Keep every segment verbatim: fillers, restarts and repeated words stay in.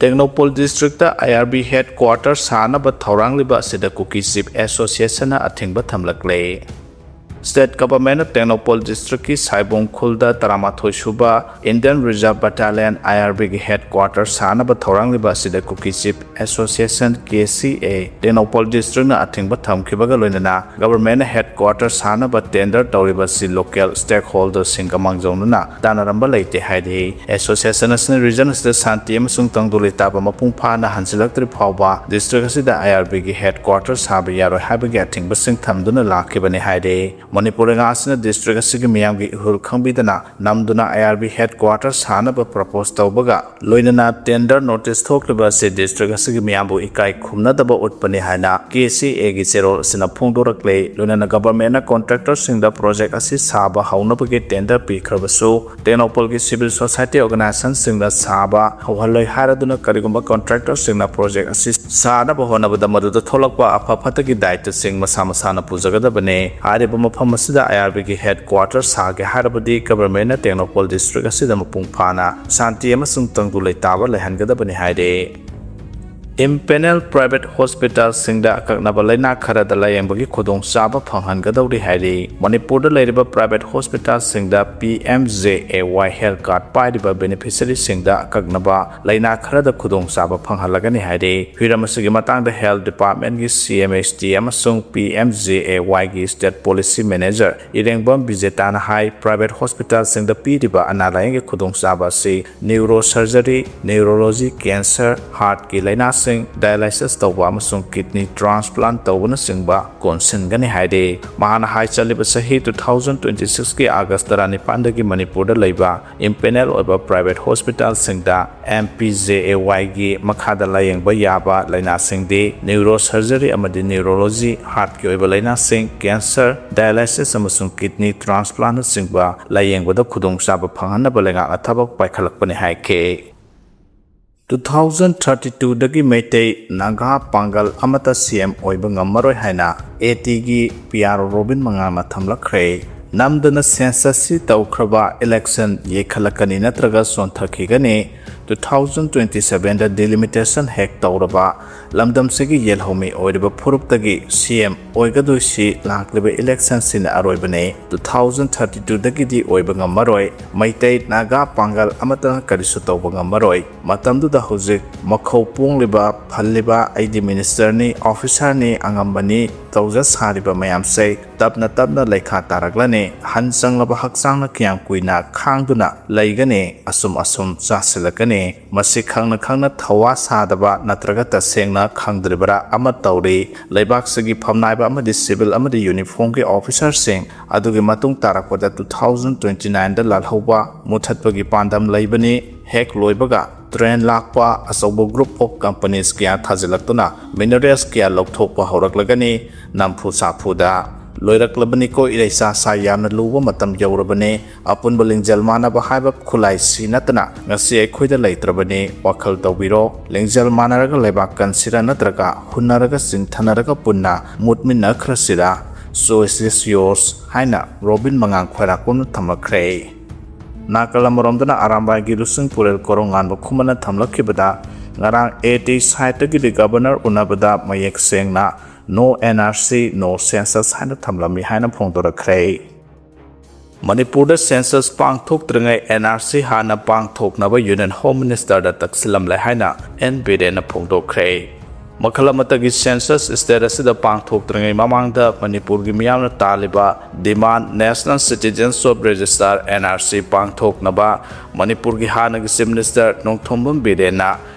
Tengnoupal district ꯑꯥꯏ R B head quarter ꯁꯥꯅꯕ ꯊꯧꯔꯥꯡꯂꯤꯕ ꯑꯁꯤꯗ ꯀꯨꯀꯤ chief ꯑꯦꯁꯣꯁꯤꯌꯦꯁꯟꯅ ꯑꯊꯤꯡꯕ ꯊꯝꯂꯛꯂꯦ꯫ ꯁ꯭ꯇꯦꯠ ꯒꯚꯔꯟꯃꯦꯟꯠꯅ ꯇꯦꯡꯅꯧꯄꯜ ꯗꯤꯁꯇ꯭ꯔꯤꯛꯀꯤ ꯁꯥꯏꯕꯣꯡ ꯈꯨꯜꯗ ꯇꯔꯥꯃꯥꯊꯣꯏ ꯁꯨꯕ ꯏꯟꯗꯤꯌꯟ ꯔꯤꯖꯔꯚ ꯕꯠꯇꯥꯂꯤꯌꯟ, ꯑꯥꯏ ꯑꯥꯔ ꯕꯤꯒꯤ ꯍꯦꯗ ꯀ꯭ꯋꯥꯇꯔ ꯁꯥꯅꯕ ꯊꯧꯔꯥꯡꯂꯤꯕ ꯑꯁꯤꯗ ꯀꯨꯀꯤ ꯆꯤꯐ ꯑꯦꯁꯣꯁꯤꯌꯦꯁꯟ, ꯀꯦ ꯁꯤ ꯑꯦ, ꯇꯦꯡꯅꯧꯄꯜ ꯗꯤꯁꯇ꯭ꯔꯤꯛꯅ ꯑꯊꯤꯡꯕ ꯊꯝꯈꯤꯕꯒ ꯂꯣꯏꯅꯅ ꯒꯚꯔꯟꯃꯦꯟꯠꯅ ꯍꯦꯗ ꯀ꯭ꯋꯥꯇꯔ ꯁꯥꯅꯕ ꯇꯦꯟꯗꯔ ꯇꯧꯔꯤꯕ ꯑꯁꯤ ꯂꯣꯀꯦꯜ ꯁ꯭ꯇꯦꯛꯍꯣꯜꯗꯔꯁꯤꯡꯒ ꯃꯥꯡꯖꯧꯅꯅ ꯇꯥꯟꯅꯔꯝꯕ ꯂꯩꯇꯦ ꯍꯥꯏꯔꯤ꯫ ꯑꯦꯁꯣꯁꯤꯌꯦꯁꯟ ꯑꯁꯤꯅ ꯔꯤꯖꯟ ꯑꯁꯤꯗ ꯁꯥꯟꯇꯤ ꯑꯃꯁꯨꯡ ꯇꯪꯗꯨ ꯂꯩꯇꯥꯕ ꯃꯄꯨꯡ ꯐꯥꯅ ꯍꯟꯖꯤꯜꯂꯛꯇ꯭ꯔꯤ ꯐꯥꯎꯕ ꯗꯤꯁꯇ꯭ꯔꯤꯛ ꯑꯁꯤꯗ ꯑꯥꯏ ꯑꯥꯔ ꯕꯤꯒꯤ ꯍꯦꯗ ꯀ꯭ꯋꯥꯇꯔ ꯁꯥꯕ ꯌꯥꯔꯣꯏ ꯍꯥꯏꯕꯒꯤ ꯑꯊꯤꯡꯕꯁꯤꯡ ꯊꯝꯗꯨꯅ ꯂꯥꯛꯈꯤꯕꯅꯤ ꯍꯥꯏꯔꯤ꯫ ꯃꯅꯤꯄꯨꯔ ꯂꯩꯉꯥꯛ ꯑꯁꯤꯅ ꯗꯤꯁꯇ꯭ꯔꯤꯛ ꯑꯁꯤꯒꯤ ꯃꯤꯌꯥꯝꯒꯤ ꯏꯍꯨꯜ ꯈꯪꯕꯤꯗꯅ ꯅꯝꯗꯨꯅ ꯑꯥꯏ ꯑꯥꯔ ꯕꯤ ꯍꯦꯗ ꯀ꯭ꯋꯥꯇꯔ ꯁꯥꯅꯕ ꯄ꯭ꯔꯄꯣꯖ ꯇꯧꯕꯒ ꯂꯣꯏꯅꯅ ꯇꯦꯟꯗꯔ ꯅꯣꯇꯤꯁ ꯊꯣꯛꯂꯤꯕ ꯑꯁꯤ ꯗꯤꯁꯇ꯭ꯔꯤꯛ ꯑꯁꯤꯒꯤ ꯃꯤꯌꯥꯝꯕꯨ ꯏꯀꯥꯏ ꯈꯨꯝꯅꯗꯕ ꯎꯠꯄꯅꯤ ꯍꯥꯏꯅ ꯀꯦ ꯁꯤ ꯑꯦꯒꯤ ꯆꯦꯔꯣꯜ ꯑꯁꯤꯅ ꯐꯣꯡꯗꯣꯔꯛꯂꯦ꯫ ꯂꯣꯏꯅꯅ ꯒꯚꯔꯟꯃꯦꯟꯠꯅ ꯀꯣꯟꯇ꯭ꯔꯦꯛꯇꯔꯁꯤꯡꯗ ꯄ꯭ꯔꯣꯖꯦꯛ ꯑꯁꯤ ꯁꯥꯕ ꯍꯧꯅꯕꯒꯤ ꯇꯦꯟꯗꯔ ꯄꯤꯈ꯭ꯔꯕꯁꯨ ꯇꯦꯡꯅꯧꯄꯜꯒꯤ ꯁꯤꯚꯤꯜ ꯁꯣꯁꯥꯏꯇꯤ ꯑꯣꯔꯒꯅꯥꯏꯖꯦꯁꯟꯁꯤꯡꯅ ꯁꯥꯕ ꯍꯧꯍꯜꯂꯣꯏ ꯍꯥꯏꯔꯗꯨꯅ ꯀꯔꯤꯒꯨꯝꯕ ꯀꯣꯟꯇ꯭ꯔꯦꯛꯇꯔꯁꯤꯡꯅ ꯄ꯭ꯔꯣꯖꯦꯛ ꯑꯁꯤ ꯁꯥꯅꯕ ꯍꯣꯠꯅꯕꯗ ꯃꯗꯨꯗ ꯊꯣꯛꯂꯛꯄ ꯑꯐ ꯐꯠꯇꯒꯤ ꯗꯥꯌꯤꯠꯇꯁꯤꯡ ꯃꯁꯥ ꯃꯁꯥꯅ ꯄꯨꯖꯒꯗꯕꯅꯤ꯫ ꯍꯥꯏꯔꯤꯕ ꯃꯐꯝ ꯑꯁꯤꯗ ꯑꯥꯏ ꯑꯥꯔ ꯕꯤꯒꯤ ꯍꯦꯗ ꯀ꯭ꯋꯥꯇꯔ ꯁꯥꯒꯦ ꯍꯥꯏꯔꯕꯗꯤ ꯒꯚꯔꯟꯃꯦꯟꯠꯅ ꯇꯦꯡꯅꯧꯄꯜ ꯗꯤꯁꯇ꯭ꯔꯤꯛ ꯑꯁꯤꯗ ꯃꯄꯨꯡ ꯐꯥꯅ ꯁꯥꯟꯇꯤ ꯑꯃꯁꯨꯡ ꯇꯪꯗꯨ ꯂꯩꯇꯥꯕ ꯂꯩꯍꯟꯒꯗꯕꯅꯤ ꯍꯥꯏꯔꯤ꯫ ꯏꯝꯄꯦꯅꯦꯜ ꯄ꯭ꯔꯥꯏꯚꯦꯠ ꯍꯣꯁꯄꯤꯇꯥꯜꯁꯤꯡꯗ ꯑꯀꯛꯅꯕ ꯂꯩꯅꯥ ꯈꯔꯗ ꯂꯥꯌꯦꯡꯕꯒꯤ ꯈꯨꯗꯣꯡꯆꯥꯕ ꯐꯪꯍꯟꯒꯗꯧꯔꯤ ꯍꯥꯏꯔꯤ꯫ ꯃꯅꯤꯄꯨꯔꯗ ꯂꯩꯔꯤꯕ ꯄ꯭ꯔꯥꯏꯚꯦꯠ ꯍꯣꯁꯄꯤꯇꯥꯜꯁꯤꯡꯗ ꯄꯤ ꯑꯦꯝ ꯖꯦ ꯑꯦ ꯋꯥꯏ ꯍꯦꯜꯊ ꯀꯥꯔꯗ ꯄꯥꯏꯔꯤꯕ ꯕꯦꯅꯤꯐꯤꯁꯔꯤꯁꯤꯡꯗ ꯑꯀꯛꯅꯕ ꯂꯩꯅꯥ ꯈꯔꯗ ꯈꯨꯗꯣꯡꯆꯥꯕ ꯐꯪꯍꯜꯂꯒꯅꯤ ꯍꯥꯏꯔꯤ꯫ ꯍꯤꯔꯝ ꯑꯁꯤꯒꯤ ꯃꯇꯥꯡꯗ ꯍꯦꯜꯊ ꯗꯤꯄꯥꯔꯠꯃꯦꯟꯠꯀꯤ ꯁꯤ ꯑꯦꯝ ꯑꯩꯆ ꯇꯤ ꯑꯃꯁꯨꯡ ꯄꯤ ꯑꯦꯝ ꯖꯦ ꯑꯦ ꯋꯥꯏꯒꯤ ꯁ꯭ꯇꯦꯠ ꯄꯣꯂꯤꯁꯤ ꯃꯦꯅꯦꯖꯔ ꯏꯔꯦꯡꯕꯝ ꯕꯤꯖꯦꯇꯥꯅ ꯍꯥꯏ, ꯄ꯭ꯔꯥꯏꯚꯦꯠ ꯍꯣꯁꯄꯤꯇꯥꯜꯁꯤꯡꯗ ꯄꯤꯔꯤꯕ ꯑꯅꯥ ꯂꯥꯌꯦꯡꯒꯤ ꯈꯨꯗꯣꯡꯆꯥꯕ ꯑꯁꯤ ꯅ꯭ꯌꯨꯔꯣ ꯁꯔꯖꯔꯤ, ꯅ꯭ꯌꯨꯔꯣꯂꯣꯖꯤ, ꯀꯦꯟꯁꯔ, ꯍꯥꯔꯠꯀꯤ ꯂꯥꯏꯅꯥꯁꯤꯡ, ꯗꯥꯏꯂꯥꯏꯁꯤꯁ ꯇꯧꯕ ꯑꯃꯁꯨꯡ ꯀꯤꯗꯅꯤ ꯇ꯭ꯔꯥꯟꯁꯄ꯭ꯂꯥꯟꯠ ꯇꯧꯕꯅꯆꯤꯡꯕ ꯀꯣꯟꯁꯤꯟꯒꯅꯤ ꯍꯥꯏꯔꯤ꯫ ꯃꯍꯥꯛꯅ ꯍꯥꯏ, ꯆꯠꯂꯤꯕ ꯆꯍꯤ two thousand twenty sixꯀꯤ ꯑꯥꯒꯁ ꯇꯔꯥꯅꯤꯄꯥꯟꯗꯒꯤ ꯃꯅꯤꯄꯨꯔꯗ ꯂꯩꯕ ꯏꯝꯄꯦꯅꯦꯜ ꯑꯣꯏꯕ ꯄ꯭ꯔꯥꯏꯚꯦꯠ ꯍꯣꯁꯄꯤꯇꯥꯜꯁꯤꯡꯗ ꯑꯦꯝ ꯄꯤ ꯖꯦ ꯑꯦ ꯋꯥꯏꯒꯤ ꯃꯈꯥꯗ ꯂꯥꯌꯦꯡꯕ ꯌꯥꯕ ꯂꯥꯏꯅꯥꯁꯤꯡꯗꯤ ꯅ꯭ꯌꯨꯔꯣ ꯁꯔꯖꯔꯤ ꯑꯃꯗꯤ ꯅ꯭ꯌꯨꯔꯣꯂꯣꯖꯤ, ꯍꯥꯔꯠꯀꯤ ꯑꯣꯏꯕ ꯂꯥꯏꯅꯥꯁꯤꯡ, ꯀꯦꯟꯁꯔ, ꯗꯥꯏꯂꯥꯏꯁꯤꯁ ꯑꯃꯁꯨꯡ ꯀꯤꯗꯅꯤ ꯇ꯭ꯔꯥꯟꯁꯄ꯭ꯂꯥꯟꯠꯅꯆꯤꯡꯕ ꯂꯥꯌꯦꯡꯕꯗ ꯈꯨꯗꯣꯡꯆꯥꯕ ꯐꯪꯍꯟꯅꯕ ꯂꯩꯉꯥꯛꯅ ꯊꯕꯛ ꯄꯥꯏꯈꯠꯂꯛꯄꯅꯤ ꯍꯥꯏꯈꯤ꯫ Two thousand thirty twoꯗꯒꯤ Meitei, Naga, ꯄꯥꯡꯒꯜ ꯑꯃꯠꯇ ꯁꯤ ꯑꯦꯝ ꯑꯣꯏꯕ ꯉꯝꯃꯔꯣꯏ ꯍꯥꯏꯅ ꯑꯦ ꯇꯤꯒꯤ ꯄꯤ ꯑꯥꯔ ꯑꯣ ꯔꯣꯕꯤꯟ ꯃꯉꯥꯜꯅ ꯊꯝꯂꯛꯈ꯭ꯔꯦ꯫ ꯅꯝꯗꯅ ꯁꯦꯟꯁꯁꯁꯤ ꯇꯧꯈ꯭ꯔꯕ ꯏꯂꯦꯛꯁꯟ ꯌꯩꯈꯠꯂꯛꯀꯅꯤ ꯅꯠꯇ꯭ꯔꯒ ꯁꯣꯟꯊꯈꯤꯒꯅꯤ꯫ ꯇꯨ ꯊꯥꯎꯖꯟ ꯇ꯭ꯋꯦꯟꯇꯤ ꯁꯚꯦꯟꯗ ꯗꯤꯂꯤꯃꯤꯇꯦꯁꯟ ꯍꯦꯛ ꯇꯧꯔꯕ ꯂꯝꯗꯝꯁꯤꯒꯤ ꯌꯦꯜꯍꯧꯃꯤ ꯑꯣꯏꯔꯤꯕ ꯐꯨꯔꯨꯞꯇꯒꯤ ꯁꯤ ꯑꯦꯝ ꯑꯣꯏꯒꯗꯣꯏꯁꯤ ꯂꯥꯛꯂꯤꯕ ꯏꯂꯦꯛꯁꯟꯁꯤꯅ ꯑꯔꯣꯏꯕꯅꯤ꯫ ꯇꯨ ꯊꯥꯎꯖꯟ ꯊꯥꯔꯇꯤ ꯇꯨꯗꯒꯤꯗꯤ ꯑꯣꯏꯕ ꯉꯝꯃꯔꯣꯏ꯫ ꯃꯩꯇꯩ, ꯅꯥꯒꯥ, ꯄꯥꯡꯒꯜ ꯑꯃꯠꯇꯅ ꯀꯔꯤꯁꯨ ꯇꯧꯕ ꯉꯝꯃꯔꯣꯏ꯫ ꯃꯇꯝꯗꯨꯗ ꯍꯧꯖꯤꯛ ꯃꯈꯧ ꯄꯣꯡꯂꯤꯕ, ꯐꯜꯂꯤꯕ, "ꯑꯩꯗꯤ ꯃꯤꯅꯤꯁꯇꯔꯅꯤ, ꯑꯣꯐꯤꯁꯥꯔꯅꯤ, ꯑꯉꯝꯕꯅꯤ" ꯇꯧꯖ ꯁꯥꯔꯤꯕ ꯃꯌꯥꯝꯁꯦ ꯇꯞꯅ ꯇꯞꯅ ꯂꯩꯈꯥ ꯇꯥꯔꯛꯂꯅꯤ꯫ ꯍꯟ ꯆꯪꯂꯕ ꯍꯛꯆꯥꯡꯅ ꯀꯌꯥꯝ ꯀꯨꯏꯅ ꯈꯥꯡꯗꯨꯅ ꯂꯩꯒꯅꯤ? ꯑꯁꯨꯝ ꯑꯁꯨꯝ ꯆꯥꯁꯤꯜꯂꯛꯀꯅꯤ꯫ ꯃꯁꯤ ꯈꯪꯅ ꯈꯪꯅ ꯊꯧꯋꯥ ꯁꯥꯗꯕ ꯅꯠꯇ꯭ꯔꯒ ꯇꯁꯦꯡꯅ ꯈꯪꯗ꯭ꯔꯤꯕꯔꯥ ꯑꯃ ꯇꯧꯔꯤ꯫ ꯂꯩꯕꯥꯛꯁꯤꯒꯤ ꯐꯝꯅꯥꯏꯕ ꯑꯃꯗꯤ ꯁꯤꯚꯤꯜ ꯑꯃꯗꯤ ꯌꯨꯅꯤꯐꯣꯔꯝꯒꯤ ꯑꯣꯐꯤꯁꯥꯔꯁꯤꯡ ꯑꯗꯨꯒꯤ ꯃꯇꯨꯡ ꯇꯥꯔꯛꯄꯗ ꯇꯨ ꯊꯥꯎꯖꯟ ꯇ꯭ꯋꯦꯟꯇꯤ ꯅꯥꯏꯟꯗ ꯂꯥꯜꯍꯧꯕ ꯃꯨꯊꯠꯄꯒꯤ ꯄꯥꯟꯗꯝ ꯂꯩꯕꯅꯤ꯫ ꯍꯦꯛ ꯂꯣꯏꯕꯒ ꯇ꯭ꯔꯦꯟ ꯂꯥꯛꯄ, ꯑꯆꯧꯕ group of companies ꯀꯌꯥ ꯊꯥꯖꯤꯜꯂꯛꯇꯨꯅ minerals ꯀꯌꯥ ꯂꯧꯊꯣꯛꯄ ꯍꯧꯔꯛꯂꯒꯅꯤ꯫ ꯅꯝꯐꯨ ꯁꯥꯐꯨꯗ ꯂꯣꯏꯔꯛꯂꯕꯅꯤꯀꯣ ꯏꯔꯩꯆꯥ ꯁꯥ, ꯌꯥꯝꯅ ꯂꯨꯕ ꯃꯇꯝ ꯌꯧꯔꯕꯅꯤ꯫ ꯑꯄꯨꯟꯕ ꯂꯤꯡꯖꯦꯜ ꯃꯥꯟꯅꯕ ꯍꯥꯏꯕ ꯈꯨꯠꯂꯥꯏꯁꯤ ꯅꯠꯇꯅ ꯉꯁꯤ ꯑꯩꯈꯣꯏꯗ ꯂꯩꯇ꯭ꯔꯕꯅꯤ꯫ ꯋꯥꯈꯜ ꯇꯧꯕꯤꯔꯣ꯫ ꯂꯤꯡꯖꯦꯜ ꯃꯥꯟꯅꯔꯒ ꯂꯩꯕꯥꯛ ꯀꯟꯁꯤꯔꯥ ꯅꯠꯇ꯭ꯔꯒ ꯍꯨꯟꯅꯔꯒ ꯆꯤꯡꯊꯅꯔꯒ ꯄꯨꯟꯅ ꯃꯨꯠꯃꯤꯟꯅꯈ꯭ꯔꯁꯤꯔꯥ? Choice is yours ꯍꯥꯏꯅ ꯔꯣꯕꯤꯟ ꯃꯉꯥꯡ ꯈ꯭ꯋꯥꯏꯔꯥꯛꯄꯝꯅ ꯊꯝꯂꯛꯈ꯭ꯔꯦ꯫ ꯅꯥꯀꯜ ꯑꯃꯔꯣꯝꯗꯅ ꯑꯔꯥꯝꯕꯥꯏꯒꯤ ꯂꯨꯆꯤꯡ ꯄꯨꯔꯦꯜ ꯀꯣꯔꯣꯡꯉꯥꯟꯕ ꯈꯨꯃꯟꯅ ꯊꯝꯂꯛꯈꯤꯕꯗ, ꯉꯔꯥꯡ ꯑꯦ ꯇꯤ ꯁꯥꯏꯠꯇꯒꯤꯗꯤ ꯒꯕꯔꯅꯔ ꯎꯅꯕꯗ ꯃꯌꯦꯛ ꯁꯦꯡꯅ "No N R C, no census" ꯍꯥꯏꯅ ꯊꯝꯂꯝꯃꯤ ꯍꯥꯏꯅ ꯐꯣꯡꯗꯣꯔꯛꯈ꯭ꯔꯦ꯫ ꯃꯅꯤꯄꯨꯔꯗ ꯁꯦꯟꯁꯁ ꯄꯥꯡꯊꯣꯛꯇ꯭ꯔꯤꯉꯩ ꯑꯦꯟ ꯑꯥꯔ ꯁꯤ ꯍꯥꯟꯅ ꯄꯥꯡꯊꯣꯛꯅꯕ ꯌꯨꯅꯤꯌꯟ ꯍꯣꯝ ꯃꯤꯅꯤꯁꯇꯔꯗ ꯇꯛꯁꯤꯜꯂꯝꯂꯦ ꯍꯥꯏꯅ ꯑꯦꯟ ꯕꯤꯔꯦꯟꯅ ꯐꯣꯡꯗꯣꯛꯈ꯭ꯔꯦ꯫ ꯃꯈꯜ ꯑꯃꯠꯇꯒꯤ ꯁꯦꯟꯁꯁ ꯁ꯭ꯇꯦꯠ ꯑꯁꯤꯗ ꯄꯥꯡꯊꯣꯛꯇ꯭ꯔꯤꯉꯩ ꯃꯃꯥꯡꯗ ꯃꯅꯤꯄꯨꯔꯒꯤ ꯃꯤꯌꯥꯝꯅ ꯇꯥꯜꯂꯤꯕ demand national citizenship register, N R C, ꯄꯥꯡꯊꯣꯛꯅꯕ ꯃꯅꯤꯄꯨꯔꯒꯤ ꯍꯥꯟꯅꯒꯤ ꯆꯤꯐ ꯃꯤꯅꯤꯁꯇꯔ ꯅꯣꯡꯊꯣꯝꯕꯝ ꯕꯤꯔꯦꯟꯅ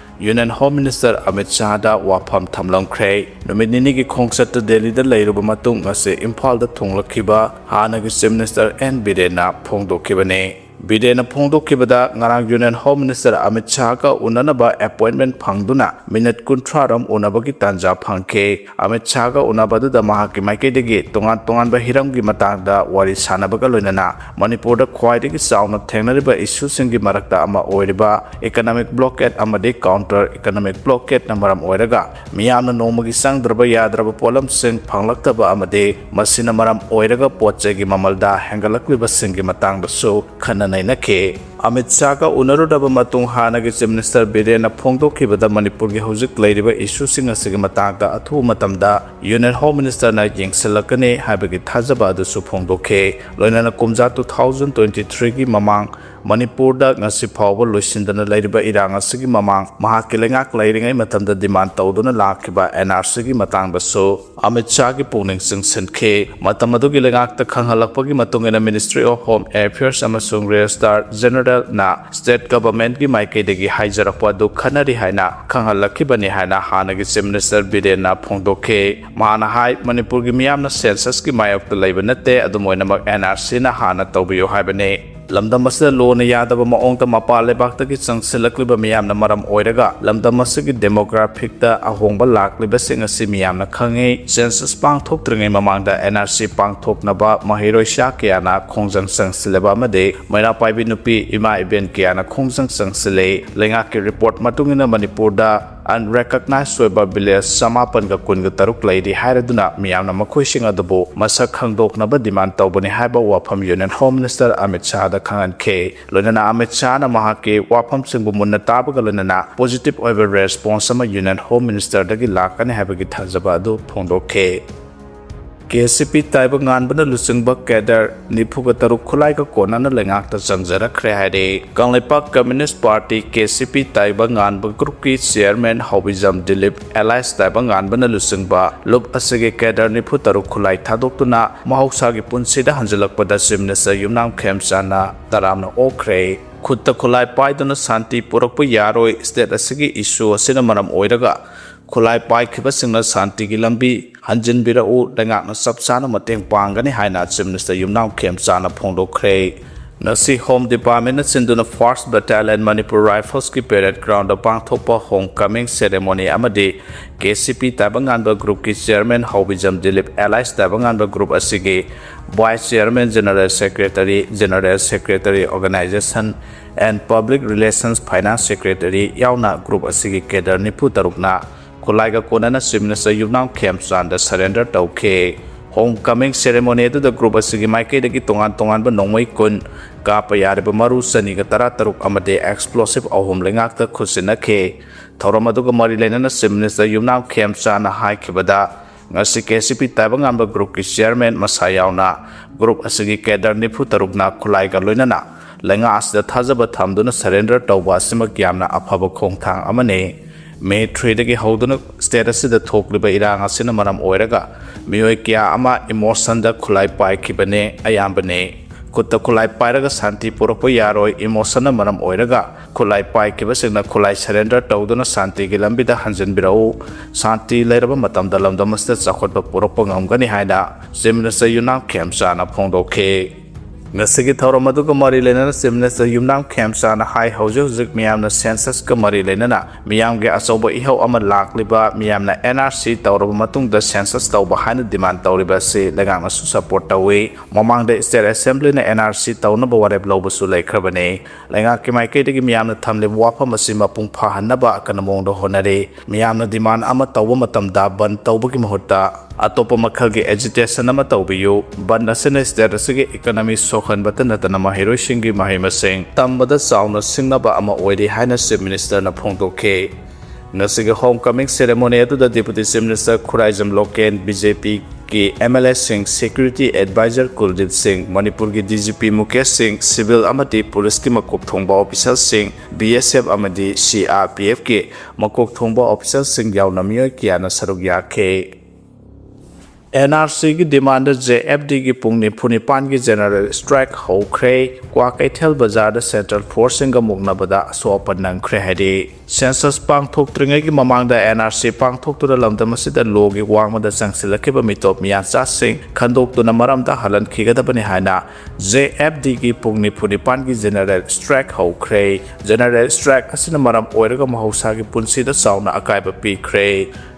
ꯌꯨꯅꯤꯌꯟ ꯍꯣꯝ ꯃꯤꯅꯤꯁꯇꯔ ꯑꯃꯤꯠ ꯁꯥꯍꯗ ꯋꯥꯐꯝ ꯊꯝꯂꯝꯈ꯭ꯔꯦ꯫ ꯅꯨꯃꯤꯠ ꯅꯤꯅꯤꯒꯤ ꯈꯣꯡꯆꯠꯇ ꯗꯦꯜꯂꯤꯗ ꯂꯩꯔꯨꯕ ꯃꯇꯨꯡ ꯉꯁꯤ ꯏꯝꯐꯥꯜꯗ ꯊꯨꯡꯂꯛꯈꯤꯕ ꯍꯥꯟꯅꯒꯤ ꯆꯤꯐ ꯃꯤꯅꯤꯁꯇꯔ ꯑꯦꯟ ꯕꯤꯔꯦꯟꯅ ꯐꯣꯡꯗꯣꯛꯈꯤꯕꯅꯤ꯫ ꯕꯤꯔꯦꯟꯅ ꯐꯣꯡꯗꯣꯛꯈꯤꯕꯗ, ꯉꯔꯥꯡ ꯌꯨꯅꯤꯌꯟ ꯍꯣꯝ ꯃꯤꯅꯤꯁꯇꯔ ꯑꯃꯤꯠ ꯁꯥꯍꯒ ꯎꯅꯅꯕ ꯑꯦꯄꯣꯏꯟꯃꯦꯟ ꯐꯪꯗꯨꯅ ꯃꯤꯅꯤꯠ ꯀꯨꯟꯊ꯭ꯔꯥ ꯔꯣꯝ ꯎꯅꯕꯒꯤ ꯇꯥꯟꯖꯥ ꯐꯪꯈꯤ꯫ ꯑꯃꯤꯠ ꯁꯥꯍꯒ ꯎꯅꯕ ꯑꯗꯨꯗ ꯃꯍꯥꯛꯀꯤ ꯃꯥꯏꯀꯩꯗꯒꯤ ꯇꯣꯉꯥꯟ ꯇꯣꯉꯥꯟꯕ ꯍꯤꯔꯝꯒꯤ ꯃꯇꯥꯡꯗ ꯋꯥꯔꯤ ꯁꯥꯟꯅꯕꯒ ꯂꯣꯏꯅꯅ ꯃꯅꯤꯄꯨꯔꯗ ꯈ꯭ꯋꯥꯏꯗꯒꯤ ꯆꯥꯎꯅ ꯊꯦꯡꯅꯔꯤꯕ ꯏꯁꯨꯁꯤꯡꯒꯤ ꯃꯔꯛꯇ ꯑꯃ ꯑꯣꯏꯔꯤꯕ ꯏꯀꯣꯅꯣꯃꯤꯛ ꯕ꯭ꯂꯣꯀꯦꯠ ꯑꯃꯗꯤ ꯀꯥꯎꯟꯇꯔ ꯏꯀꯣꯅꯣꯃꯤꯛ ꯕ꯭ꯂꯣꯀꯦꯠꯅ ꯃꯔꯝ ꯑꯣꯏꯔꯒ ꯃꯤꯌꯥꯝꯅ ꯅꯣꯡꯃꯒꯤ ꯆꯪꯗ꯭ꯔꯕ ꯌꯥꯗ꯭ꯔꯕ ꯄꯣꯠꯂꯝꯁꯤꯡ ꯐꯪꯂꯛꯇꯕ ꯑꯃꯗꯤ ꯃꯁꯤꯅ ꯃꯔꯝ ꯑꯣꯏꯔꯒ ꯄꯣꯠ ꯆꯩꯒꯤ ꯃꯃꯜꯗ ꯍꯦꯟꯒꯠꯂꯛꯂꯤꯕꯁꯤꯡꯒꯤ ꯃꯇꯥꯡꯗꯁꯨ ꯈꯟꯅ ꯅꯩꯅꯈꯤ꯫ ꯑꯃꯤꯠ ꯁꯥꯍꯒ ꯎꯅꯔꯨꯔꯕ ꯃꯇꯨꯡ ꯍꯥꯟꯅꯒꯤ Chief Minister ꯕꯤꯔꯦꯟꯅ ꯐꯣꯡꯗꯣꯛꯈꯤꯕꯗ ꯃꯅꯤꯄꯨꯔꯒꯤ ꯍꯧꯖꯤꯛ ꯂꯩꯔꯤꯕ issueꯁꯤꯡ ꯑꯁꯤꯒꯤ ꯃꯇꯥꯡꯗ ꯑꯊꯨꯕ ꯃꯇꯝꯗ Union Home Ministerꯅ ꯌꯦꯡꯁꯤꯜꯂꯛꯀꯅꯤ ꯍꯥꯏꯕꯒꯤ ꯊꯥꯖꯕ ꯑꯗꯨꯁꯨ ꯐꯣꯡꯗꯣꯛꯈꯤ꯫ ꯂꯣꯏꯅꯅ ꯀꯨꯝꯖꯥ two thousand twenty threeꯒꯤ ꯃꯃꯥꯡ ꯃꯅꯤꯄꯨꯔꯗ ꯉꯁꯤ ꯐꯥꯎꯕ ꯂꯣꯏꯁꯤꯟꯗꯅ ꯂꯩꯔꯤꯕ ꯏꯔꯥꯡ ꯑꯁꯤꯒꯤ ꯃꯃꯥꯡ ꯃꯍꯥꯛꯀꯤ ꯂꯩꯉꯥꯛ ꯂꯩꯔꯤꯉꯩ ꯃꯇꯝꯗ demand ꯇꯧꯗꯨꯅ ꯂꯥꯛꯈꯤꯕ NRCꯒꯤ ꯃꯇꯥꯡꯗꯁꯨ ꯑꯃꯤꯠ ꯁꯥꯍꯒꯤ ꯄꯨꯛꯅꯤꯡ ꯆꯤꯡꯁꯤꯟꯈꯤ꯫ ꯃꯇꯝ ꯑꯗꯨꯒꯤ ꯂꯩꯉꯥꯛꯇ ꯈꯪꯍꯜꯂꯛꯄꯒꯤ ꯃꯇꯨꯡ ꯏꯟꯅ Ministry of Home Affairs ꯑꯃꯁꯨꯡ Registrar Generalꯅ state governmentꯀꯤ ꯃꯥꯏꯀꯩꯗꯒꯤ ꯍꯥꯏꯖꯔꯛꯄ ꯑꯗꯨ ꯈꯟꯅꯔꯤ ꯍꯥꯏꯅ ꯈꯪꯍꯜꯂꯛꯈꯤꯕꯅꯤ ꯍꯥꯏꯅ ꯍꯥꯟꯅꯒꯤ Chief Minister ꯕꯤꯔꯦꯟꯅ ꯐꯣꯡꯗꯣꯛꯈꯤ꯫ ꯃꯍꯥꯛꯅ ꯍꯥꯏ, ꯃꯅꯤꯄꯨꯔꯒꯤ ꯃꯤꯌꯥꯝꯅ censusꯀꯤ ꯃꯥꯌꯣꯛꯇ ꯂꯩꯕ ꯅꯠꯇꯦ, ꯑꯗꯨꯝ ꯑꯣꯏꯅꯃꯛ NRCꯅ ꯍꯥꯟꯅ ꯇꯧꯕꯤꯌꯨ ꯍꯥꯏꯕꯅꯤ꯫ ꯂꯝꯗꯝ ꯑꯁꯤꯗ ꯂꯣꯅ ꯌꯥꯗꯕ ꯃꯑꯣꯡꯗ ꯃꯄꯥꯟ ꯂꯩꯕꯥꯛꯇꯒꯤ ꯆꯪꯁꯤꯜꯂꯛꯂꯤꯕ ꯃꯤꯌꯥꯝꯅ ꯃꯔꯝ ꯑꯣꯏꯔꯒ ꯂꯝꯗꯝ ꯑꯁꯤꯒꯤ demographicꯇ ꯑꯍꯣꯡꯕ ꯂꯥꯛꯂꯤꯕꯁꯤꯡ ꯑꯁꯤ ꯃꯤꯌꯥꯝꯅ ꯈꯪꯏ꯫ Census ꯄꯥꯡꯊꯣꯛꯇ꯭ꯔꯤꯉꯩ ꯃꯃꯥꯡꯗ NRC ꯄꯥꯡꯊꯣꯛꯅꯕ ꯃꯍꯩꯔꯣꯏꯁꯥ ꯀꯌꯥꯅ ꯈꯣꯡꯖꯪ ꯆꯪꯁꯤꯜꯂꯕ ꯑꯃꯗꯤ ꯃꯩꯔꯥ ꯄꯥꯏꯕꯤ ꯅꯨꯄꯤ ꯏꯃꯥ ꯏꯕꯦꯟ ꯀꯌꯥꯅ ꯈꯣꯡꯖꯪ ꯆꯪꯁꯤꯜꯂꯤ꯫ ꯂꯩꯉꯥꯛꯀꯤ report ꯃꯇꯨꯡ ꯏꯟꯅ ꯃꯅꯤꯄꯨꯔꯗ unrecognized ꯑꯣꯏꯕ village ꯆꯃꯥꯄꯟꯒ ꯀꯨꯟꯒ ꯇꯔꯨꯛ ꯂꯩꯔꯤ ꯍꯥꯏꯔꯗꯨꯅ ꯃꯤꯌꯥꯝꯅ ꯃꯈꯣꯏꯁꯤꯡ ꯑꯗꯨꯕꯨ ꯃꯁꯛ ꯈꯪꯗꯣꯛꯅꯕ demand ꯇꯧꯕꯅꯤ ꯍꯥꯏꯕ ꯋꯥꯐꯝ Union Home Minister ꯑꯃꯤꯠ ꯁꯥꯍꯗ ꯈꯪꯍꯟꯈꯤ꯫ ꯂꯣꯏꯅꯅ ꯑꯃꯤꯠ ꯁꯥꯍꯅ ꯃꯍꯥꯛꯀꯤ ꯋꯥꯐꯝꯁꯤꯡꯕꯨ ꯃꯨꯟꯅ ꯇꯥꯕꯒ ꯂꯣꯏꯅꯅ positive ꯑꯣꯏꯕ response ꯑꯃ Union Home Ministerꯗꯒꯤ ꯂꯥꯛꯀꯅꯤ ꯍꯥꯏꯕꯒꯤ ꯊꯥꯖꯕ ꯑꯗꯨ ꯐꯣꯡꯗꯣꯛꯈꯤ꯫ KCP ꯇꯥꯏꯕꯪꯉꯥꯟꯕꯅ ꯂꯨꯆꯤꯡꯕ cadre ꯅꯤꯐꯨꯒ ꯇꯔꯨꯛ ꯈꯨꯠꯂꯥꯏꯒ ꯀꯣꯟꯅꯅ ꯂꯩꯉꯥꯛꯇ ꯆꯪꯖꯔꯛꯈ꯭ꯔꯦ ꯍꯥꯏꯔꯦ꯫ Kangleipak Communist Party, KCP ꯇꯥꯏꯕꯪꯉꯥꯟꯕ groupꯀꯤ chairman ꯍꯥꯎꯕꯤꯖꯝ Dilip alias ꯇꯥꯏꯕꯪꯉꯥꯟꯕꯅ ꯂꯨꯆꯤꯡꯕ ꯂꯨꯞ ꯑꯁꯤꯒꯤ cadre ꯅꯤꯐꯨ ꯇꯔꯨꯛ ꯈꯨꯠꯂꯥꯏ ꯊꯥꯗꯣꯛꯇꯨꯅ ꯃꯍꯧꯁꯥꯒꯤ ꯄꯨꯟꯁꯤꯗ ꯍꯟꯖꯤꯜꯂꯛꯄꯗ Chief Minister ꯌꯨꯝꯅꯥꯝ ꯈꯦꯝꯆꯥꯟꯅ ꯇꯔꯥꯝꯅ ꯑꯣꯛꯈ꯭ꯔꯦ꯫ ꯈꯨꯠꯇ ꯈꯨꯠꯂꯥꯏ ꯄꯥꯏꯗꯨꯅ ꯁꯥꯟꯇꯤ ꯄꯨꯔꯛꯄ ꯌꯥꯔꯣꯏ, state ꯑꯁꯤꯒꯤ issue ꯑꯁꯤꯅ ꯃꯔꯝ ꯑꯣꯏꯔꯒ ꯈꯨꯠꯂꯥꯏ ꯄꯥꯏꯈꯤꯕꯁꯤꯡꯅ ꯁꯥꯟꯇꯤꯒꯤ ꯂꯝꯕꯤ ꯍꯟꯖꯤꯟꯕꯤꯔꯛꯎ, ꯂꯩꯉꯥꯛꯅ ꯆꯞ ꯆꯥꯅ ꯃꯇꯦꯡ ꯄꯥꯡꯒꯅꯤ ꯍꯥꯏꯅ Chief Minister ꯌꯨꯝꯅꯥꯝ ꯈꯦꯝꯆꯥꯟꯅ ꯐꯣꯡꯗꯣꯛꯈ꯭ꯔꯦ꯫ ꯉꯁꯤ Home Departmentꯅ ꯁꯤꯟꯗꯨꯅ First Battalion Manipur Riflesꯀꯤ parade groundꯗ ꯄꯥꯡꯊꯣꯛꯄ homecoming ceremony ꯑꯃꯗꯤ KCP ꯇꯥꯏꯕꯪꯉꯥꯟꯕ groupꯀꯤ chairman ꯍꯥꯎꯕꯤꯖꯝ Dilip alias ꯇꯥꯏꯕꯪꯉꯥꯟꯕ group ꯑꯁꯤꯒꯤ vice chairman, general secretary, general secretary, organization and public relations, finance secretary ꯌꯥꯎꯅ group ꯑꯁꯤꯒꯤ cadre ꯅꯤꯐꯨ ꯇꯔꯨꯛꯅ ꯈꯨꯠꯂꯥꯏꯒ ꯀꯣꯟꯅꯅ Chief Minister ꯌꯨꯝꯅꯥꯝ ꯈꯦꯝꯆꯥꯟꯗ surrender ꯇꯧꯈꯤ꯫ Home coming ceremony ꯑꯗꯨꯗ group ꯑꯁꯤꯒꯤ ꯃꯥꯏꯀꯩꯗꯒꯤ ꯇꯣꯉꯥꯟ ꯇꯣꯉꯥꯟꯕ ꯅꯣꯡꯃꯩ ꯀꯨꯟ, ꯀꯥꯞꯄ ꯌꯥꯔꯤꯕ ꯃꯔꯨ ꯆꯅꯤꯒ ꯇꯔꯥ ꯇꯔꯨꯛ ꯑꯃꯗꯤ explosive ꯑꯍꯨꯝ ꯂꯩꯉꯥꯛꯇ ꯈꯨꯠꯁꯤꯟꯅꯈꯤ꯫ ꯊꯧꯔꯝ ꯑꯗꯨꯒ ꯃꯔꯤ ꯂꯩꯅꯅ Chief Minister ꯌꯨꯝꯅꯥꯝ ꯈꯦꯝꯆꯥꯅ ꯍꯥꯏꯈꯤꯕꯗ, ꯉꯁꯤ KCP ꯇꯥꯏꯕꯪꯉꯥꯟꯕ groupꯀꯤ chairman ꯃꯁꯥ ꯌꯥꯎꯅ group ꯑꯁꯤꯒꯤ cadre ꯅꯤꯐꯨ ꯇꯔꯨꯛꯅ ꯈꯨꯠꯂꯥꯏꯒ ꯂꯣꯏꯅꯅ ꯂꯩꯉꯥꯛ ꯑꯁꯤꯗ ꯊꯥꯖꯕ ꯊꯝꯗꯨꯅ surrender ꯇꯧꯕ ꯑꯁꯤꯃꯛ ꯌꯥꯝꯅ ꯑꯐꯕ ꯈꯣꯡꯊꯥꯡ ꯑꯃꯅꯤ꯫ May threeꯗꯒꯤ ꯍꯧꯗꯨꯅ state ꯑꯁꯤꯗ ꯊꯣꯛꯂꯤꯕ ꯏꯔꯥꯡ ꯑꯁꯤꯅ ꯃꯔꯝ ꯑꯣꯏꯔꯒ ꯃꯤꯑꯣꯏ ꯀꯌꯥ ꯑꯃ emotionꯗ ꯈꯨꯠꯂꯥꯏ ꯄꯥꯏꯈꯤꯕꯅꯦ ꯑꯌꯥꯝꯕꯅꯦ꯫ ꯈꯨꯠꯇ ꯈꯨꯠꯂꯥꯏ ꯄꯥꯏꯔꯒ ꯁꯥꯟꯇꯤ ꯄꯨꯔꯛꯄ ꯌꯥꯔꯣꯏ, emotionꯅ ꯃꯔꯝ ꯑꯣꯏꯔꯒ ꯈꯨꯠꯂꯥꯏ ꯄꯥꯏꯈꯤꯕꯁꯤꯡꯅ ꯈꯨꯠꯂꯥꯏ surrender ꯇꯧꯗꯨꯅ ꯁꯥꯟꯇꯤꯒꯤ ꯂꯝꯕꯤꯗ ꯍꯟꯖꯤꯟꯕꯤꯔꯛꯎ꯫ ꯁꯥꯟꯇꯤ ꯂꯩꯔꯕ ꯃꯇꯝꯗ ꯂꯝꯗꯝ ꯑꯁꯤꯗ ꯆꯥꯎꯈꯠꯄ ꯄꯨꯔꯛꯄ ꯉꯝꯒꯅꯤ ꯍꯥꯏꯅ Chief Minister ꯌꯨꯝꯅꯥꯝ ꯈꯦꯝꯆꯥꯅ ꯐꯣꯡꯗꯣꯛꯈꯤ꯫ ꯉꯁꯤꯒꯤ ꯊꯧꯔꯝ ꯑꯗꯨꯒ ꯃꯔꯤ ꯂꯩꯅꯅ Chief Minister ꯌꯨꯝꯅꯥꯝ ꯈꯦꯝꯆꯥꯅ ꯍꯥꯏ, ꯍꯧꯖꯤꯛ ꯍꯧꯖꯤꯛ ꯃꯤꯌꯥꯝꯅ censusꯀ ꯃꯔꯤ ꯂꯩꯅꯅ ꯃꯤꯌꯥꯝꯒꯤ ꯑꯆꯧꯕ ꯏꯍꯧ ꯑꯃ ꯂꯥꯛꯂꯤꯕ, ꯃꯤꯌꯥꯝꯅ NRC ꯇꯧꯔꯕ ꯃꯇꯨꯡꯗ census ꯇꯧꯕ ꯍꯥꯏꯅ demand ꯇꯧꯔꯤꯕ ꯑꯁꯤ ꯂꯩꯉꯥꯛꯅꯁꯨ support ꯇꯧꯏ꯫ ꯃꯃꯥꯡꯗ state assemblyꯅ NRC ꯇꯧꯅꯕ ꯋꯥꯔꯦꯞ ꯂꯧꯕꯁꯨ ꯂꯩꯈ꯭ꯔꯕꯅꯤ꯫ ꯂꯩꯉꯥꯛꯀꯤ ꯃꯥꯏꯀꯩꯗꯒꯤ ꯃꯤꯌꯥꯝꯅ ꯊꯝꯂꯤꯕ ꯋꯥꯐꯝ ꯑꯁꯤ ꯃꯄꯨꯡ ꯐꯥꯍꯟꯅꯕ ꯑꯀꯟꯕ ꯃꯑꯣꯡꯗ ꯍꯣꯠꯅꯔꯤ꯫ ꯃꯤꯌꯥꯝꯅ demand ꯑꯃ ꯇꯧꯕ ꯃꯇꯝꯗ ꯕꯟꯗ ꯇꯧꯕꯒꯤ ꯃꯍꯨꯠꯇ ꯑꯇꯣꯞꯄ ꯃꯈꯜꯒꯤ agitation ꯑꯃ ꯇꯧꯕꯤꯌꯨ꯫ ꯕꯟꯗ ꯑꯁꯤꯅ state ꯑꯁꯤꯒꯤ economy ꯁꯣꯛꯍꯟꯕꯇ ꯅꯠꯇꯅ ꯃꯍꯩꯔꯣꯏꯁꯤꯡꯒꯤ ꯃꯍꯩ ꯃꯁꯤꯡ ꯇꯝꯕꯗ ꯆꯥꯎꯅ ꯁꯤꯡꯅꯕ ꯑꯃ ꯑꯣꯏꯔꯤ ꯍꯥꯏꯅ Chief Ministerꯅ ꯐꯣꯡꯗꯣꯛꯈꯤ꯫ ꯉꯁꯤꯒꯤ home coming ceremony ꯑꯗꯨꯗ Deputy Chief Minister Khuraijam Loken, BJPꯒꯤ MLAꯁꯤꯡ, security advisor ꯀꯨꯜꯗꯤꯞ ꯁꯤꯡ, ꯃꯅꯤꯄꯨꯔꯒꯤ DGP ꯃꯨꯀꯦꯁ ꯁꯤꯡ, civil ꯑꯃꯗꯤ policeꯀꯤ ꯃꯀꯣꯛ ꯊꯣꯡꯕ officerꯁꯤꯡ, BSF ꯑꯃꯗꯤ CRPFꯀꯤ ꯃꯀꯣꯛ ꯊꯣꯡꯕ officerꯁꯤꯡ ꯌꯥꯎꯅ ꯃꯤꯑꯣꯏ ꯀꯌꯥꯅ ꯁꯔꯨꯛ ꯌꯥꯈꯤ꯫ NRCꯒꯤ demandꯗ JFDꯒꯤ ꯄꯨꯡ ꯅꯤꯐꯨ ꯅꯤꯄꯥꯟꯒꯤ general strike ꯍꯧꯈ꯭ꯔꯦ꯫ ꯀ꯭ꯋꯥꯀꯩꯊꯦꯜ ꯕꯖꯥꯔꯗ central forceꯁꯤꯡꯒ ꯃꯨꯛꯅꯕꯗ ꯑꯁꯣꯛ ꯑꯄꯟ ꯅꯪꯈ꯭ꯔꯦ ꯍꯥꯏꯔꯤ꯫ Census ꯄꯥꯡꯊꯣꯛꯇ꯭ꯔꯤꯉꯩꯒꯤ ꯃꯃꯥꯡꯗ NRC ꯄꯥꯡꯊꯣꯛꯇꯨꯅ ꯂꯝꯗꯝ ꯑꯁꯤꯗ ꯂꯣꯒꯤ ꯋꯥꯡꯃꯗ ꯆꯪꯁꯤꯜꯂꯛꯈꯤꯕ ꯃꯤꯇꯣꯞ ꯃꯤꯌꯥꯟꯆꯥꯁꯤꯡ ꯈꯟꯗꯣꯛꯇꯨꯅ ꯃꯔꯝꯗ ꯍꯜꯍꯟꯈꯤꯒꯗꯕꯅꯤ ꯍꯥꯏꯅ JFDꯒꯤ ꯄꯨꯡ ꯅꯤꯐꯨ ꯅꯤꯄꯥꯟꯒꯤ general strike ꯍꯧꯈ꯭ꯔꯦ꯫ General strike ꯑꯁꯤꯅ ꯃꯔꯝ ꯑꯣꯏꯔꯒ ꯃꯍꯧꯁꯥꯒꯤ ꯄꯨꯟꯁꯤꯗ ꯆꯥꯎꯅ ꯑꯀꯥꯏꯕ ꯄꯤꯈ꯭ꯔꯦ꯫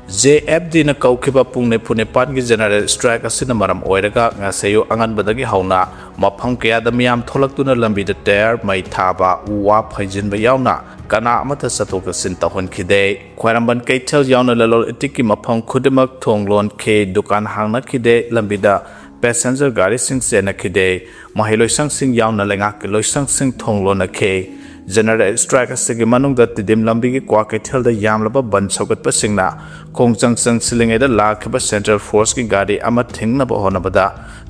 ꯖꯦ ꯑꯦꯐ ꯗꯤꯅ ꯀꯧꯈꯤꯕ ꯄꯨꯡ ꯅꯤꯐꯨ ꯅꯤꯄꯥꯟꯒꯤ ꯖꯦꯅꯔꯦꯜ ꯁ꯭ꯇ꯭ꯔꯥꯏꯛ ꯑꯁꯤꯅ ꯃꯔꯝ ꯑꯣꯏꯔꯒ ꯉꯁꯤ ꯑꯌꯨꯛ ꯑꯉꯟꯕꯗꯒꯤ ꯍꯧꯅ ꯃꯐꯝ ꯀꯌꯥꯗ ꯃꯤꯌꯥꯝ ꯊꯣꯛꯂꯛꯇꯨꯅ ꯂꯝꯕꯤꯗ ꯇꯌꯥꯔ ꯃꯩ ꯊꯥꯕ, ꯎ ꯋꯥ ꯐꯩꯖꯤꯟꯕ ꯌꯥꯎꯅ ꯀꯅꯥ ꯑꯃꯠꯇ ꯆꯠꯊꯣꯛ ꯆꯠꯁꯤꯟ ꯇꯧꯍꯟꯈꯤꯗꯦ꯫ ꯈ꯭ꯋꯥꯏꯔꯝꯕꯟ ꯀꯩꯊꯦꯜ ꯌꯥꯎꯅ ꯂꯂꯣꯟ ꯏꯇꯤꯛꯀꯤ ꯃꯐꯝ ꯈꯨꯗꯤꯡꯃꯛ ꯊꯣꯡ ꯂꯣꯟꯈꯤ, ꯗꯨꯀꯥꯟ ꯍꯥꯡꯅꯈꯤꯗꯦ, ꯂꯝꯕꯤꯗ ꯄꯦꯁꯦꯟꯖꯔ ꯒꯥꯔꯤꯁꯤꯡ ꯆꯦꯟꯅꯈꯤꯗꯦ꯫ ꯃꯍꯩ ꯂꯣꯏꯁꯪꯁꯤꯡ ꯌꯥꯎꯅ ꯂꯩꯉꯥꯛꯀꯤ ꯂꯣꯏꯁꯪꯁꯤꯡ ꯊꯣꯡ ꯂꯣꯟꯅꯈꯤ꯫ ꯖꯦꯅꯔꯦꯜ ꯁ꯭ꯇ꯭ꯔꯥꯏꯛ ꯑꯁꯤꯒꯤ ꯃꯅꯨꯡꯗ ꯇꯤꯗꯤꯝ ꯂꯝꯕꯤꯒꯤ ꯀ꯭ꯋꯥꯀꯩꯊꯦꯜꯗ ꯌꯥꯝꯂꯕ ꯕꯟ ꯁꯧꯒꯠꯄꯁꯤꯡꯅ ꯈꯣꯡꯖꯪ ꯆꯪꯁꯤꯜꯂꯤꯉꯩꯗ ꯂꯥꯛꯈꯤꯕ ꯁꯦꯟꯇ꯭ꯔꯦꯜ ꯐꯣꯔꯁꯀꯤ ꯒꯥꯔꯤ ꯑꯃ ꯊꯤꯡꯅꯕ ꯍꯣꯠꯅꯕꯗ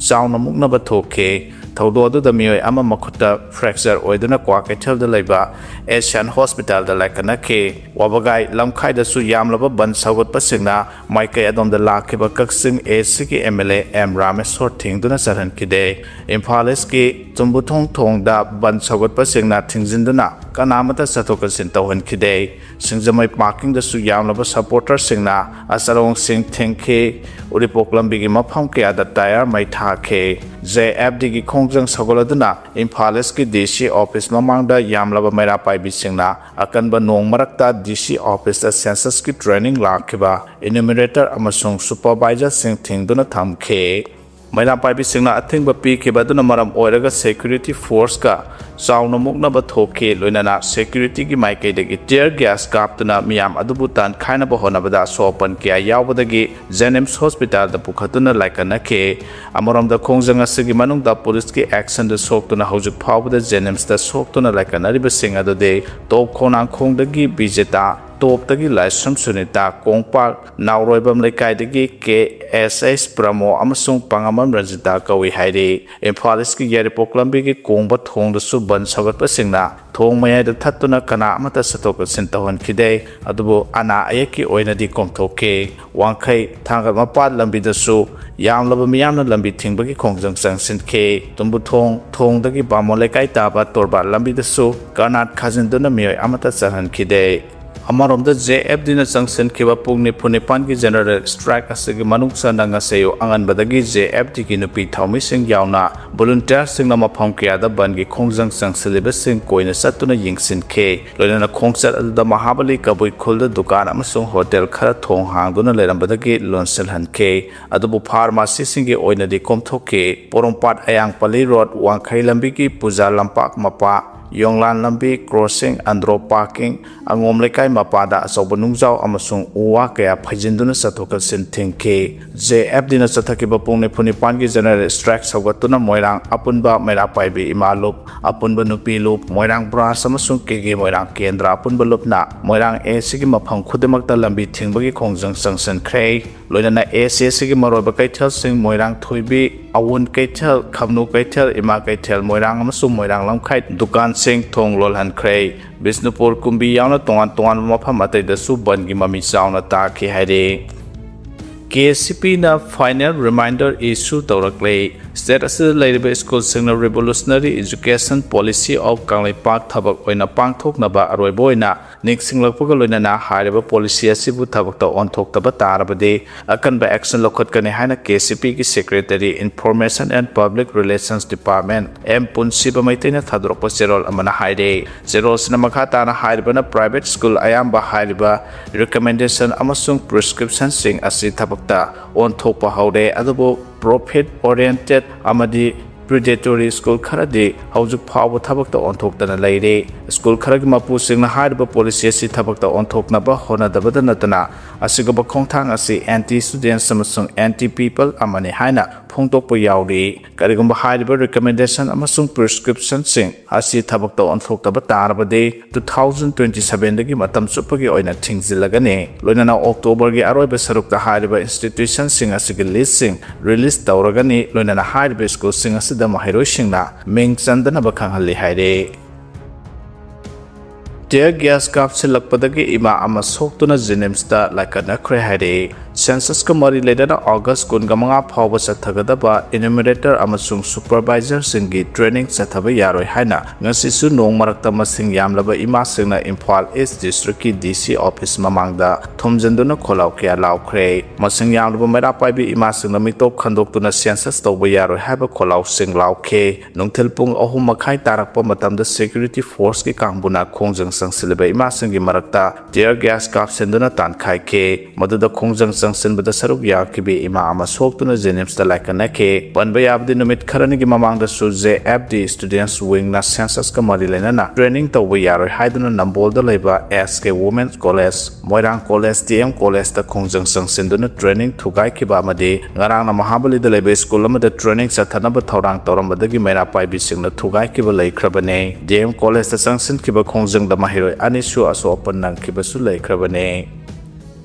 ꯆꯥꯎꯅ ꯃꯨꯛꯅꯕ ꯊꯣꯛꯈꯤ꯫ ꯊꯧꯗꯣꯛ ꯑꯗꯨꯗ ꯃꯤꯑꯣꯏ ꯑꯃ ꯃꯈꯨꯠꯇ ꯐ꯭ꯔꯦꯛꯆꯔ ꯑꯣꯏꯗꯨꯅ ꯀ꯭ꯋꯥꯀꯩꯊꯦꯜꯗ ꯂꯩꯕ ꯑꯦꯁꯤꯌꯥꯟ ꯍꯣꯁꯄꯤꯇꯥꯜꯗ ꯂꯥꯏꯀꯠꯅꯈꯤ꯫ ꯋꯥꯕꯒꯥꯏ ꯂꯝꯈꯥꯏꯗꯁꯨ ꯌꯥꯝꯂꯕ ꯕꯟ ꯁꯧꯒꯠꯄꯁꯤꯡꯅ ꯃꯥꯏꯀꯩ ꯑꯗꯣꯝꯗ ꯂꯥꯛꯈꯤꯕ ꯀꯛꯆꯤꯡ ꯑꯦ ꯁꯤꯒꯤ M L A M Rameshwar ꯊꯤꯡꯗꯨꯅ ꯆꯠꯍꯟꯈꯤꯗꯦ꯫ ꯏꯝꯐꯥꯜ ꯏꯁꯀꯤ ꯆꯨꯝꯕꯨꯊꯣꯡ ꯊꯣꯡꯗ ꯕꯟ ꯁꯧꯒꯠꯄꯁꯤꯡꯅ ꯊꯤꯡꯖꯤꯟꯗꯨꯅ ꯀꯅꯥꯃꯠꯇ ꯆꯠꯊꯣꯛ ꯆꯠꯁꯤꯟ ꯇꯧꯍꯟꯈꯤꯗꯦ꯫ ꯁꯤꯡꯖꯃꯩ ꯄꯥꯔꯀꯤꯡꯗꯁꯨ ꯌꯥꯝꯂꯕ ꯁꯄꯣꯔꯇꯔꯁꯤꯡꯅ ꯑꯆꯔꯣꯡꯁꯤꯡ ꯊꯤꯡꯈꯤ꯫ ꯎꯔꯤꯄꯣꯛ ꯂꯝꯕꯤꯒꯤ ꯃꯐꯝ ꯀꯌꯥꯗ ꯇꯥꯌꯔ ꯃꯩ ꯊꯥꯈꯤ꯫ ꯖꯦ ꯑꯦꯐ ꯗꯤꯒꯤ ꯈꯣꯡꯖꯪ ꯁꯧꯒꯠꯂꯗꯨꯅ ꯏꯝꯐꯥꯜ ꯏꯁꯀꯤ ꯗꯤ ꯁꯤ ꯑꯣꯐꯤꯁ ꯃꯃꯥꯡꯗ ꯌꯥꯝꯂꯕ ꯃꯩꯔꯥ ꯄꯥꯏꯕꯤꯁꯤꯡꯅ ꯑꯀꯟꯕ ꯅꯣꯡ ꯃꯔꯛꯇ ꯗꯤ ꯁꯤ ꯑꯣꯐꯤꯁꯇ ꯁꯦꯟꯁꯁꯀꯤ ꯇ꯭ꯔꯦꯅꯤꯡ ꯂꯥꯛꯈꯤꯕ ꯏꯅꯨꯃꯤꯔꯦꯇꯔ ꯑꯃꯁꯨꯡ ꯁꯨꯄꯔꯚꯥꯏꯖꯔꯁꯤꯡ ꯊꯤꯡꯗꯨꯅ ꯊꯝꯈꯤ꯫ ꯃꯩꯔꯥ ꯄꯥꯏꯕꯤꯁꯤꯡꯅ ꯑꯊꯤꯡꯕ ꯄꯤꯈꯤꯕ ꯑꯗꯨꯅ ꯃꯔꯝ ꯑꯣꯏꯔꯒ ꯁꯦꯀ꯭ꯌꯨꯔꯤꯇꯤ ꯐꯣꯔꯁꯀ ꯆꯥꯎꯅ ꯃꯨꯛꯅꯕ ꯊꯣꯛꯈꯤ, ꯂꯣꯏꯅꯅ ꯁꯦꯀ꯭ꯌꯨꯔꯤꯇꯤꯒꯤ ꯃꯥꯏꯀꯩꯗꯒꯤ ꯇꯤꯌꯔ ꯒ꯭ꯌꯥꯁ ꯀꯥꯞꯇꯨꯅ ꯃꯤꯌꯥꯝ ꯑꯗꯨꯕꯨ ꯇꯥꯟꯈꯥꯏꯅꯕ ꯍꯣꯠꯅꯕꯗ ꯑꯁꯣꯛ ꯑꯄꯟ ꯀꯌꯥ ꯌꯥꯎꯕꯗꯒꯤ ꯖꯦꯅꯤꯝꯁ ꯍꯣꯁꯄꯤꯇꯥꯜꯗ ꯄꯨꯈꯠꯇꯨꯅ ꯂꯥꯏꯀꯠꯅꯈꯤ꯫ ꯑꯃꯔꯣꯝꯗ, ꯈꯣꯡꯖꯪ ꯑꯁꯤꯒꯤ ꯃꯅꯨꯡꯗ ꯄꯨꯂꯤꯁꯀꯤ ꯑꯦꯛꯁꯟꯗ ꯁꯣꯛꯇꯨꯅ ꯍꯧꯖꯤꯛ ꯐꯥꯎꯕꯗ ꯖꯦꯅꯤꯝꯁꯇ ꯁꯣꯛꯇꯨꯅ ꯂꯥꯏꯀꯠꯅꯔꯤꯕꯁꯤꯡ ꯑꯗꯨꯗꯤ ꯇꯣꯞ ꯈꯣꯡꯅꯥꯡꯈꯣꯡꯗꯒꯤ ꯕꯤꯖꯦꯇꯥ, ꯇꯣꯞꯇꯒꯤ ꯂꯥꯏꯁ꯭ꯔꯝ ꯁꯨꯅꯤꯇꯥ, ꯀꯣꯡꯄꯥꯛ ꯅꯥꯎꯔꯣꯏꯕꯝ ꯂꯩꯀꯥꯏꯗꯒꯤ ꯀꯦ ꯑꯦꯁ ꯑꯩꯆ ꯄ꯭ꯔꯃꯣ ꯑꯃꯁꯨꯡ ꯄꯥꯉꯝꯕꯝ ꯔꯟꯖꯤꯇꯥ ꯀꯧꯏ ꯍꯥꯏꯔꯤ꯫ ꯏꯝꯐꯥꯜ ꯏꯁꯀꯤ ꯌꯥꯏꯔꯤꯄꯣꯛ ꯂꯝꯕꯤꯒꯤ ꯀꯣꯡꯕ ꯊꯣꯡꯗꯁꯨ ꯕꯟ ꯁꯧꯒꯠꯄꯁꯤꯡꯅ ꯊꯣꯡ ꯃꯌꯥꯏꯗ ꯊꯠꯇꯨꯅ ꯀꯅꯥ ꯑꯃꯠꯇ ꯆꯠꯊꯣꯛ ꯆꯠꯁꯤꯟ ꯇꯧꯍꯟꯈꯤꯗꯦ꯫ ꯑꯗꯨꯕꯨ ꯑꯅꯥ ꯑꯌꯦꯛꯀꯤ ꯑꯣꯏꯅꯗꯤ ꯀꯣꯝꯊꯣꯛꯈꯤ꯫ ꯋꯥꯡꯈꯩ ꯊꯥꯡꯒꯠ ꯃꯄꯥꯜ ꯂꯝꯕꯤꯗꯁꯨ ꯌꯥꯝꯂꯕ ꯃꯤꯌꯥꯝꯅ ꯂꯝꯕꯤ ꯊꯤꯡꯕꯒꯤ ꯈꯣꯡꯖꯪ ꯆꯪꯁꯤꯟꯈꯤ꯫ ꯇꯨꯝꯕꯨꯊꯣꯡ ꯊꯣꯡꯗꯒꯤ ꯕꯥꯃꯣꯟ ꯂꯩꯀꯥꯏ ꯇꯥꯕ ꯇꯣꯔꯕꯥꯟ ꯂꯝꯕꯤꯗꯁꯨ ꯀꯔꯅꯥꯠ ꯈꯥꯖꯤꯟꯗꯨꯅ ꯃꯤꯑꯣꯏ ꯑꯃꯠꯇ ꯆꯠꯍꯟꯈꯤꯗꯦ꯫ ꯑꯃꯔꯣꯝꯗ, ꯖꯦ ꯑꯦꯐ ꯗꯤꯅ ꯆꯪꯁꯤꯟꯈꯤꯕ ꯄꯨꯡ ꯅꯤꯐꯨ ꯅꯤꯄꯥꯟꯒꯤ general strike ꯑꯁꯤꯒꯤ ꯃꯅꯨꯡ ꯆꯟꯅ ꯉꯁꯤ ꯑꯌꯨꯛ ꯑꯉꯟꯕꯗꯒꯤ ꯖꯦ ꯑꯦꯐ ꯗꯤꯒꯤ ꯅꯨꯄꯤ ꯊꯧꯃꯤꯁꯤꯡ ꯌꯥꯎꯅ volunteerꯁꯤꯡꯅ ꯃꯐꯝ ꯀꯌꯥꯗ ꯕꯟꯒꯤ ꯈꯣꯡꯖꯪ ꯆꯪꯁꯤꯜꯂꯤꯕꯁꯤꯡ ꯀꯣꯏꯅ ꯆꯠꯇꯨꯅ ꯌꯦꯡꯁꯤꯟꯈꯤ꯫ ꯂꯣꯏꯅꯅ ꯈꯣꯡꯆꯠ ꯑꯗꯨꯗ ꯃꯍꯥꯕꯂꯤ ꯀꯕꯨꯏ ꯈꯨꯜꯗ ꯗꯨꯀꯥꯟ ꯑꯃꯁꯨꯡ ꯍꯣꯇꯦꯜ ꯈꯔ ꯊꯣꯡ ꯍꯥꯡꯗꯨꯅ ꯂꯩꯔꯝꯕꯗꯒꯤ ꯂꯣꯟꯁꯤꯜꯍꯟꯈꯤ꯫ ꯑꯗꯨꯕꯨ ꯐꯥꯔꯃꯥꯁꯤꯁꯤꯡꯒꯤ ꯑꯣꯏꯅꯗꯤ ꯀꯣꯝꯊꯣꯛꯈꯤ꯫ ꯄꯣꯔꯣꯝꯄꯥꯠ ꯑꯌꯥꯡꯄꯜꯂꯤ ꯔꯣꯗ, ꯋꯥꯡꯈꯩ ꯂꯝꯕꯤꯒꯤ ꯄꯨꯖꯥ ꯂꯝꯄꯥꯛ ꯃꯄꯥ, ꯌꯣꯡꯂꯥꯟ ꯂꯝꯕꯤ, ꯀ꯭ꯔꯣꯁꯤꯡ, ꯑꯟꯗ꯭ꯔꯣ ꯄꯥꯔꯀꯤꯡ, ꯑꯉꯣꯝ ꯂꯩꯀꯥꯏ ꯃꯄꯥꯗ ꯑꯆꯧꯕ ꯅꯨꯡꯖꯥꯎ ꯑꯃꯁꯨꯡ ꯎ ꯋꯥ ꯀꯌꯥ ꯐꯩꯖꯤꯟꯗꯨꯅ ꯆꯠꯊꯣꯛ ꯆꯠꯁꯤꯟ ꯊꯤꯡꯈꯤ꯫ ꯖꯦ ꯑꯦꯐ ꯗꯤꯅ ꯆꯠꯊꯈꯤꯕ ꯄꯨꯡ ꯅꯤꯐꯨ ꯅꯤꯄꯥꯟꯒꯤ general strike ꯁꯧꯒꯠꯇꯨꯅ ꯃꯣꯏꯔꯥꯡ ꯑꯄꯨꯟꯕ ꯃꯩꯔꯥ ꯄꯥꯏꯕꯤ ꯏꯃꯥ ꯂꯨꯞ, ꯑꯄꯨꯟꯕ ꯅꯨꯄꯤ ꯂꯨꯞ, ꯃꯣꯏꯔꯥꯡ ꯕ꯭ꯔꯥꯟꯁ ꯑꯃꯁꯨꯡ ꯀꯦꯒꯦ ꯃꯣꯏꯔꯥꯡ ꯀꯦꯟꯗ꯭ꯔ ꯑꯄꯨꯟꯕ ꯂꯨꯞꯅ ꯃꯣꯏꯔꯥꯡ ꯑꯦ ꯁꯤꯒꯤ ꯃꯐꯝ ꯈꯨꯗꯤꯡꯃꯛꯇ ꯂꯝꯕꯤ ꯊꯤꯡꯕꯒꯤ ꯈꯣꯡꯖꯪ ꯆꯪꯁꯤꯟꯈ꯭ꯔꯦ꯫ ꯂꯣꯏꯅꯅ ꯑꯦ ꯁꯤ ꯁꯤꯒꯤ ꯃꯔꯨꯑꯣꯏꯕ ꯀꯩꯊꯦꯜꯁꯤꯡ ꯃꯣꯏꯔꯥꯡ ꯊꯣꯏꯕꯤ, ꯑꯋꯨꯟ ꯀꯩꯊꯦꯜ, ꯈꯝꯅꯨ ꯀꯩꯊꯦꯜ, ꯏꯃꯥ ꯀꯩꯊꯦꯜ, ꯃꯣꯏꯔꯥꯡ ꯑꯃꯁꯨꯡ ꯃꯣꯏꯔꯥꯡ ꯂꯝꯈꯥꯏ ꯗꯨꯀꯥꯟꯁꯤꯡ ꯊꯣꯡ ꯂꯣꯜꯍꯟꯈ꯭ꯔꯦ꯫ ꯕꯤꯁꯅꯨꯄꯨꯔ, ꯀꯨꯝꯕꯤ ꯌꯥꯎꯅ ꯇꯣꯉꯥꯟ ꯇꯣꯉꯥꯟꯕ ꯃꯐꯝ ꯑꯇꯩꯗꯁꯨ ꯕꯟꯒꯤ ꯃꯃꯤ ꯆꯥꯎꯅ ꯇꯥꯈꯤ ꯍꯥꯏꯔꯤ꯫ ꯀꯦ ꯁꯤ ꯄꯤꯅ final reminder issue ꯇꯧꯔꯛꯂꯦ꯫ State ꯑꯁꯤꯗ ꯂꯩꯔꯤꯕ ꯁ꯭ꯀꯨꯜꯁꯤꯡꯅ Revolutionary Education Policy of Kangleipak ꯊꯕꯛ ꯑꯣꯏꯅ ꯄꯥꯡꯊꯣꯛꯅꯕ ꯑꯔꯣꯏꯕ ꯑꯣꯏꯅ ꯅꯤꯡꯁꯤꯡꯂꯛꯄꯒ ꯂꯣꯏꯅꯅ ꯍꯥꯏꯔꯤꯕ policy ꯑꯁꯤꯕꯨ ꯊꯕꯛꯇ ꯑꯣꯟꯊꯣꯛꯇꯕ ꯇꯥꯔꯕꯗꯤ ꯑꯀꯟꯕ action ꯂꯧꯈꯠꯀꯅꯤ ꯍꯥꯏꯅ ꯀꯦ ꯁꯤ ꯄꯤꯒꯤ Secretary Information and Public Relations Department ꯑꯦꯝ ꯄꯨꯟꯁꯤꯕ ꯃꯩꯇꯩꯅ ꯊꯥꯗꯣꯔꯛꯄ ꯆꯦꯔꯣꯜ ꯑꯃꯅ ꯍꯥꯏꯔꯤ꯫ ꯆꯦꯔꯣꯜꯁꯤꯅ ꯃꯈꯥ ꯇꯥꯅ ꯍꯥꯏꯔꯤꯕꯅ private school ꯑꯌꯥꯝꯕ ꯍꯥꯏꯔꯤꯕ recommendation ꯑꯃꯁꯨꯡ prescriptionꯁꯤꯡ ꯑꯁꯤ ꯊꯕꯛꯇ ꯑꯣꯟꯊꯣꯛꯄ ꯍꯧꯔꯦ, ꯑꯗꯨꯕꯨ profit oriented ꯑꯃꯗꯤ predatory school ꯈꯔꯗꯤ ꯍꯧꯖꯤꯛ ꯐꯥꯎꯕ ꯊꯕꯛꯇ ꯑꯣꯟꯊꯣꯛꯇꯅ ꯂꯩꯔꯤ꯫ ꯁ꯭ꯀꯨꯜ ꯈꯔꯒꯤ ꯃꯄꯨꯁꯤꯡꯅ ꯍꯥꯏꯔꯤꯕ policy ꯑꯁꯤ ꯊꯕꯛꯇ ꯑꯣꯟꯊꯣꯛꯅꯕ ꯍꯣꯠꯅꯗꯕꯗ ꯅꯠꯇꯅ ꯑꯁꯤꯒꯨꯝꯕ ꯈꯣꯡꯊꯥꯡ ꯑꯁꯤ anti students ꯑꯃꯁꯨꯡ anti people ꯑꯃꯅꯤ ꯍꯥꯏꯅ ꯐꯣꯡꯗꯣꯛꯄ ꯌꯥꯎꯔꯤ꯫ ꯀꯔꯤꯒꯨꯝꯕ ꯍꯥꯏꯔꯤꯕ recommendation ꯑꯃꯁꯨꯡ prescriptionꯁꯤꯡ ꯑꯁꯤ ꯊꯕꯛꯇ ꯑꯣꯟꯊꯣꯛꯇꯕ ꯇꯥꯔꯕꯗꯤ, two thousand twenty sevenꯗꯒꯤ ꯃꯇꯝ ꯆꯨꯞꯄꯒꯤ ꯑꯣꯏꯅ ꯊꯤꯡꯖꯤꯜꯂꯒꯅꯤ꯫ ꯂꯣꯏꯅꯅ Octoberꯒꯤ ꯑꯔꯣꯏꯕ ꯁꯔꯨꯛꯇ ꯍꯥꯏꯔꯤꯕ institutionꯁꯤꯡ ꯑꯁꯤꯒꯤ listꯁꯤꯡ release ꯇꯧꯔꯒꯅꯤ꯫ ꯂꯣꯏꯅꯅ ꯍꯥꯏꯔꯤꯕ ꯁ꯭ꯀꯨꯜꯁꯤꯡ ꯑꯁꯤꯗ ꯃꯍꯩꯔꯣꯏꯁꯤꯡꯅ ꯃꯤꯡ ꯆꯟꯗꯅꯕ ꯈꯪꯍꯜꯂꯤ ꯍꯥꯏꯔꯤ꯫ Tear gas ꯀꯥꯞꯁꯤꯜꯂꯛꯄꯗꯒꯤ ꯏꯃꯥ ꯑꯃ ꯁꯣꯛꯇꯨꯅ JNIMSꯇ ꯂꯥꯏꯀꯠꯅꯈ꯭ꯔꯦ ꯍꯥꯏꯔꯤ꯫ Census-ꯀ ꯃꯔꯤ ꯂꯩꯅꯅ August ꯀꯨꯟꯃꯉꯥ ꯐꯥꯎꯕ ꯆꯠꯊꯒꯗꯕ enumerator ꯑꯃꯁꯨꯡ supervisor-ꯁꯤꯡꯒꯤ training ꯆꯠꯊꯕ ꯌꯥꯔꯣꯏ ꯍꯥꯏꯅ ꯉꯁꯤꯁꯨ ꯅꯣꯡ ꯃꯔꯛꯇ ꯃꯁꯤꯡ ꯌꯥꯝꯂꯕ ꯏꯃꯥꯁꯤꯡꯅ Imphal East District-ꯀꯤ D C office ꯃꯃꯥꯡꯗ ꯊꯣꯝꯖꯤꯟꯗꯨꯅ ꯈꯣꯜꯂꯥꯎ ꯀꯌꯥ ꯂꯥꯎꯈ꯭ꯔꯦ꯫ ꯃꯁꯤꯡ ꯌꯥꯝꯂꯕ ꯃꯩꯔꯥ ꯄꯥꯏꯕꯤ ꯏꯃꯥꯁꯤꯡꯅ ꯃꯤꯇꯣꯞ ꯈꯟꯗꯣꯛꯇꯨꯅ census ꯇꯧꯕ ꯌꯥꯔꯣꯏ ꯍꯥꯏꯕ ꯈꯣꯜꯂꯥꯎꯁꯤꯡ ꯂꯥꯎꯈꯤ꯫ ꯅꯨꯡꯊꯤꯜ ꯄꯨꯡ ꯑꯍꯨꯝ ꯃꯈꯥꯏ ꯇꯥꯔꯛꯄ ꯃꯇꯝꯗ security force-ꯀꯤ ꯀꯥꯡꯕꯨꯅ ꯈꯣꯡꯖꯪ ꯆꯪꯁꯤꯜꯂꯤꯕ ꯏꯃꯥꯁꯤꯡꯒꯤ ꯃꯔꯛꯇ tear gas ꯀꯥꯞꯁꯤꯟꯗꯨꯅ ꯇꯥꯟꯈꯥꯏꯈꯤ꯫ ꯃꯗꯨꯗ ꯈꯣꯡꯖꯪ ꯆꯪꯁꯤꯟꯕꯗ ꯁꯔꯨꯛ ꯌꯥꯈꯤꯕ ꯏꯃꯥ ꯑꯃ ꯁꯣꯛꯇꯨꯅ JNIMS-ꯇ ꯂꯥꯏꯀꯠꯅꯈꯤ꯫ ꯄꯟꯕ ꯌꯥꯕꯗꯤ, ꯅꯨꯃꯤꯠ ꯈꯔꯅꯤꯒꯤ ꯃꯃꯥꯡꯗꯁꯨ J F D students wing-ꯅ census-ꯀ ꯃꯔꯤ ꯂꯩꯅꯅ training ꯇꯧꯕ ꯌꯥꯔꯣꯏ ꯍꯥꯏꯗꯨꯅ ꯅꯝꯕꯣꯜꯗ ꯂꯩꯕ S K Women's College, ꯃꯣꯏꯔꯥꯡ College, D M College-ꯇ ꯈꯣꯡꯖꯪ ꯆꯪꯁꯤꯟꯗꯨꯅ training ꯊꯨꯒꯥꯏꯈꯤꯕ ꯑꯃꯗꯤ ꯉꯔꯥꯡꯅ ꯃꯍꯥꯕꯂꯤꯗ ꯂꯩꯕ school ꯑꯃꯗ training ꯆꯠꯊꯅꯕ ꯊꯧꯔꯥꯡ ꯇꯧꯔꯝꯕꯗꯒꯤ ꯃꯩꯔꯥ ꯄꯥꯏꯕꯤꯁꯤꯡꯅ ꯊꯨꯒꯥꯏꯈꯤꯕ ꯂꯩꯈ꯭ꯔꯕꯅꯤ꯫ D M College-ꯇ ꯆꯪꯁꯤꯟꯈꯤꯕ ꯈꯣꯡꯖꯪꯗ ꯃꯍꯩꯔꯣꯏ ꯑꯅꯤꯁꯨ ꯑꯁꯣꯛ ꯑꯄꯟ ꯅꯪꯈꯤꯕꯁꯨ ꯂꯩꯈ꯭ꯔꯕꯅꯤ꯫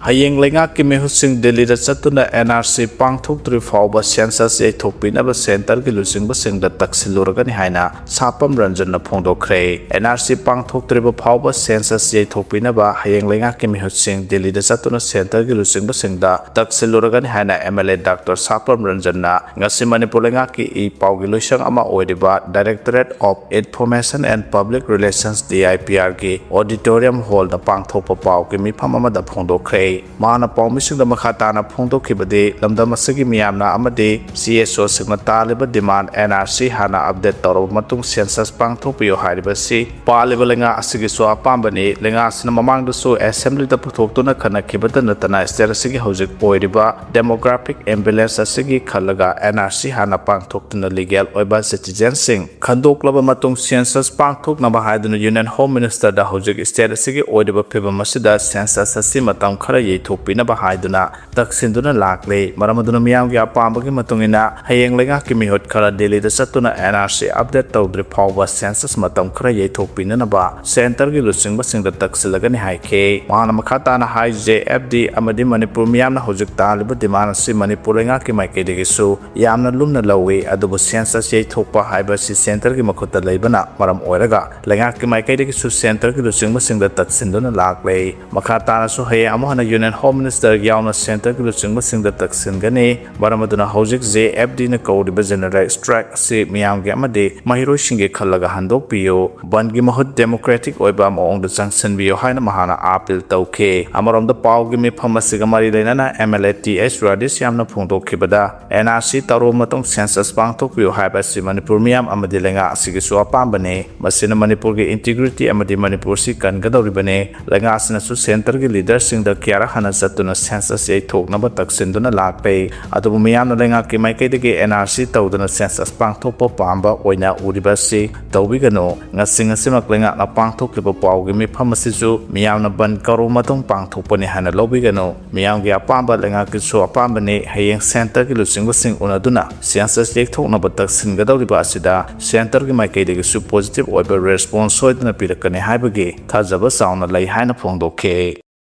ꯍꯌꯦꯡ ꯂꯩꯉꯥꯛꯀꯤ ꯃꯤꯍꯨꯠꯁꯤꯡ ꯗꯤꯜꯂꯤꯗ ꯆꯠꯇꯨꯅ N R C ꯄꯥꯡꯊꯣꯛꯇ꯭ꯔꯤ ꯐꯥꯎꯕ census ꯌꯩꯊꯣꯛꯄꯤꯅꯕ centre-ꯒꯤ ꯂꯨꯆꯤꯡꯕꯁꯤꯡꯗ ꯇꯛꯁꯤꯜꯂꯨꯔꯒꯅꯤ ꯍꯥꯏꯅ ꯁꯥꯄꯝ ꯔꯟꯖꯟꯅ ꯐꯣꯡꯗꯣꯛꯈ꯭ꯔꯦ꯫ N R C ꯄꯥꯡꯊꯣꯛꯇ꯭ꯔꯤꯕ ꯐꯥꯎꯕ census ꯌꯩꯊꯣꯛꯄꯤꯅꯕ ꯍꯌꯦꯡ ꯂꯩꯉꯥꯛꯀꯤ ꯃꯤꯍꯨꯠꯁꯤꯡ ꯗꯤꯜꯂꯤꯗ ꯆꯠꯇꯨꯅ centre-ꯒꯤ ꯂꯨꯆꯤꯡꯕꯁꯤꯡꯗ ꯇꯛꯁꯤꯜꯂꯨꯔꯒꯅꯤ ꯍꯥꯏꯅ M L A Doctor ꯁꯥꯄꯝ ꯔꯟꯖꯟꯅ ꯉꯁꯤ ꯃꯅꯤꯄꯨꯔ ꯂꯩꯉꯥꯛꯀꯤ ꯏ ꯄꯥꯎꯒꯤ ꯂꯣꯏꯁꯪ ꯑꯃ ꯑꯣꯏꯔꯤꯕ Directorate of Information and Public Relations, D I P R-ꯒꯤ auditorium hall-ꯗ ꯄꯥꯡꯊꯣꯛꯄ ꯄꯥꯎꯒꯤ ꯃꯤꯐꯝ ꯑꯃꯗ ꯐꯣꯡꯗꯣꯛꯈ꯭ꯔꯦ꯫ ꯃꯍꯥꯛꯅ ꯄꯥꯎꯃꯤꯁꯤꯡꯗ ꯃꯈꯥ ꯇꯥꯅ ꯐꯣꯡꯗꯣꯛꯈꯤꯕꯗꯤ, ꯂꯝꯗꯝ ꯑꯁꯤꯒꯤ ꯃꯤꯌꯥꯝꯅ ꯑꯃꯗꯤ C S O-ꯁꯤꯡꯅ ꯇꯥꯜꯂꯤꯕ demand N R C ꯍꯥꯟꯅ update ꯇꯧꯔꯕ ꯃꯇꯨꯡ census ꯄꯥꯡꯊꯣꯛꯄꯤꯌꯨ ꯍꯥꯏꯔꯤꯕꯁꯤ ꯄꯥꯜꯂꯤꯕ ꯂꯩꯉꯥꯛ ꯑꯁꯤꯒꯤꯁꯨ ꯑꯄꯥꯝꯕꯅꯤ꯫ ꯂꯩꯉꯥꯛ ꯑꯁꯤꯅ ꯃꯃꯥꯡꯗꯁꯨ assembly-ꯗ ꯄꯨꯊꯣꯛꯇꯨꯅ ꯈꯟꯅꯈꯤꯕꯇ ꯅꯠꯇꯅ state ꯑꯁꯤꯒꯤ ꯍꯧꯖꯤꯛ ꯑꯣꯏꯔꯤꯕ demographic imbalance ꯑꯁꯤꯒꯤ ꯈꯜꯂꯒ N R C ꯍꯥꯟꯅ ꯄꯥꯡꯊꯣꯛꯇꯨꯅ legal ꯑꯣꯏꯕ citizen-ꯁꯤꯡ ꯈꯟꯗꯣꯛꯂꯕ ꯃꯇꯨꯡ census ꯄꯥꯡꯊꯣꯛꯅꯕ ꯍꯥꯏꯗꯨꯅ Union Home Minister-ꯗ ꯍꯧꯖꯤꯛ state ꯑꯁꯤꯒꯤ ꯑꯣꯏꯔꯤꯕ ꯐꯤꯕꯝ ꯑꯁꯤꯗ census ꯑꯁꯤ ꯃꯇꯝ ꯈꯔ ꯌꯩꯊꯣꯛꯄꯤꯅꯕ ꯍꯥꯏꯗꯨꯅ ꯇꯛꯁꯤꯟꯗꯨꯅ ꯂꯥꯛꯂꯤ꯫ ꯃꯔꯝ ꯑꯗꯨꯅ ꯃꯤꯌꯥꯝꯒꯤ ꯑꯄꯥꯝꯕꯒꯤ ꯃꯇꯨꯡ ꯏꯟꯅ ꯍꯌꯦꯡ ꯂꯩꯉꯥꯛꯀꯤ ꯃꯤꯍꯨꯠ ꯈꯔ ꯗꯤꯜꯂꯤꯗ ꯆꯠꯇꯨꯅ N R C update ꯇꯧꯗ꯭ꯔꯤ ꯐꯥꯎꯕ census ꯃꯇꯝ ꯈꯔ ꯌꯩꯊꯣꯛꯄꯤꯅꯅꯕ centre-ꯒꯤ ꯂꯨꯆꯤꯡꯕꯁꯤꯡꯗ ꯇꯛꯁꯤꯜꯂꯒꯅꯤ ꯍꯥꯏꯈꯤ꯫ ꯃꯍꯥꯛꯅ ꯃꯈꯥ ꯇꯥꯅ ꯍꯥꯏ, J F D ꯑꯃꯗꯤ ꯃꯅꯤꯄꯨꯔ ꯃꯤꯌꯥꯝꯅ ꯍꯧꯖꯤꯛ ꯇꯥꯜꯂꯤꯕ demand ꯑꯁꯤ ꯃꯅꯤꯄꯨꯔ ꯂꯩꯉꯥꯛꯀꯤ ꯃꯥꯏꯀꯩꯗꯒꯤꯁꯨ ꯌꯥꯝꯅ ꯂꯨꯝꯅ ꯂꯧꯏ, ꯑꯗꯨꯕꯨ census ꯌꯩꯊꯣꯛꯄ ꯍꯥꯏꯕꯁꯤ centre-ꯒꯤ ꯃꯈꯨꯠꯇ ꯂꯩꯕꯅ ꯃꯔꯝ ꯑꯣꯏꯔꯒ ꯂꯩꯉꯥꯛꯀꯤ ꯃꯥꯏꯀꯩꯗꯒꯤꯁꯨ centre-ꯒꯤ ꯂꯨꯆꯤꯡꯕꯁꯤꯡꯗ ꯇꯛꯁꯤꯟꯗꯨꯅ ꯂꯥꯛꯂꯦ꯫ ꯃꯈꯥ ꯇꯥꯅꯁꯨ ꯍꯌꯦꯡ ꯑꯃꯨꯛ ꯍꯟꯅ Union Home Minister ꯌꯥꯎꯅ centreꯒꯤ ꯂꯨꯆꯤꯡꯕꯁꯤꯡꯗ ꯇꯛꯁꯤꯟꯒꯅꯤ꯫ ꯃꯔꯝ ꯑꯗꯨꯅ ꯍꯧꯖꯤꯛ J F Dꯅ ꯀꯧꯔꯤꯕ general strike ꯑꯁꯤ ꯃꯤꯌꯥꯝꯒꯤ ꯑꯃꯗꯤ ꯃꯍꯩꯔꯣꯏꯁꯤꯡꯒꯤ ꯈꯜꯂꯒ ꯍꯟꯗꯣꯛꯄꯤꯌꯨ꯫ ꯕꯟꯗꯒꯤ ꯃꯍꯨꯠ democratic ꯑꯣꯏꯕ ꯃꯑꯣꯡꯗ ꯆꯪꯁꯤꯟꯕꯤꯌꯨ ꯍꯥꯏꯅ ꯃꯍꯥꯛꯅ appeal ꯇꯧꯈꯤ꯫ ꯑꯃꯔꯣꯝꯗ ꯄꯥꯎꯒꯤ ꯃꯤꯐꯝ ꯑꯁꯤꯒ ꯃꯔꯤ ꯂꯩꯅꯅ M L A T H Radheshyamꯅ ꯐꯣꯡꯗꯣꯛꯈꯤꯕꯗ, N R C ꯇꯧꯔꯕ ꯃꯇꯨꯡ census ꯄꯥꯡꯊꯣꯛꯄꯤꯌꯨ ꯍꯥꯏꯕ ꯑꯁꯤ ꯃꯅꯤꯄꯨꯔ ꯃꯤꯌꯥꯝ ꯑꯃꯗꯤ ꯂꯩꯉꯥꯛ ꯑꯁꯤꯒꯤꯁꯨ ꯑꯄꯥꯝꯕꯅꯤ꯫ ꯃꯁꯤꯅ ꯃꯅꯤꯄꯨꯔꯒꯤ integrity ꯑꯃꯗꯤ ꯃꯅꯤꯄꯨꯔꯁꯤ ꯀꯟꯒꯗꯧꯔꯤꯕꯅꯤ꯫ ꯂꯩꯉꯥꯛ ꯑꯁꯤꯅꯁꯨ centreꯒꯤ leaderꯁꯤꯡꯗ ꯀꯌꯥꯔꯛ ꯍꯟꯅ ꯆꯠꯇꯨꯅ census ꯌꯩꯊꯣꯛꯅꯕ ꯇꯛꯁꯤꯟꯗꯨꯅ ꯂꯥꯛꯂꯦ꯫ ꯑꯗꯨꯕꯨ ꯃꯤꯌꯥꯝꯅ ꯂꯩꯉꯥꯛꯀꯤ ꯃꯥꯏꯀꯩꯗꯒꯤ N R C ꯇꯧꯗꯅ census ꯄꯥꯡꯊꯣꯛꯄ ꯄꯥꯝꯕ ꯑꯣꯏꯅ ꯎꯔꯤꯕ ꯑꯁꯤ ꯇꯧꯕꯤꯒꯅꯨ꯫ ꯉꯁꯤ ꯉꯁꯤꯃꯛ ꯂꯩꯉꯥꯛꯅ ꯄꯥꯡꯊꯣꯛꯂꯤꯕ ꯄꯥꯎꯒꯤ ꯃꯤꯐꯝ ꯑꯁꯤꯁꯨ ꯃꯤꯌꯥꯝꯅ ꯕꯟ ꯀꯧꯔꯕ ꯃꯇꯨꯡ ꯄꯥꯡꯊꯣꯛꯄꯅꯤ ꯍꯥꯏꯅ ꯂꯧꯕꯤꯒꯅꯨ꯫ ꯃꯤꯌꯥꯝꯒꯤ ꯑꯄꯥꯝꯕ ꯂꯩꯉꯥꯛꯀꯤꯁꯨ ꯑꯄꯥꯝꯕꯅꯤ꯫ ꯍꯌꯦꯡ centreꯒꯤ ꯂꯨꯆꯤꯡꯕꯁꯤꯡ ꯎꯅꯗꯨꯅ census ꯌꯩꯊꯣꯛꯅꯕ ꯇꯛꯁꯤꯟꯒꯗꯧꯔꯤꯕ ꯑꯁꯤꯗ centreꯒꯤ ꯃꯥꯏꯀꯩꯗꯒꯤꯁꯨ positive ꯑꯣꯏꯕ response ꯁꯣꯏꯗꯅ ꯄꯤꯔꯛꯀꯅꯤ ꯍꯥꯏꯕꯒꯤ ꯊꯥꯖꯕ ꯆꯥꯎꯅ ꯂꯩ ꯍꯥꯏꯅ ꯐꯣꯡꯗꯣꯛꯈꯤ꯫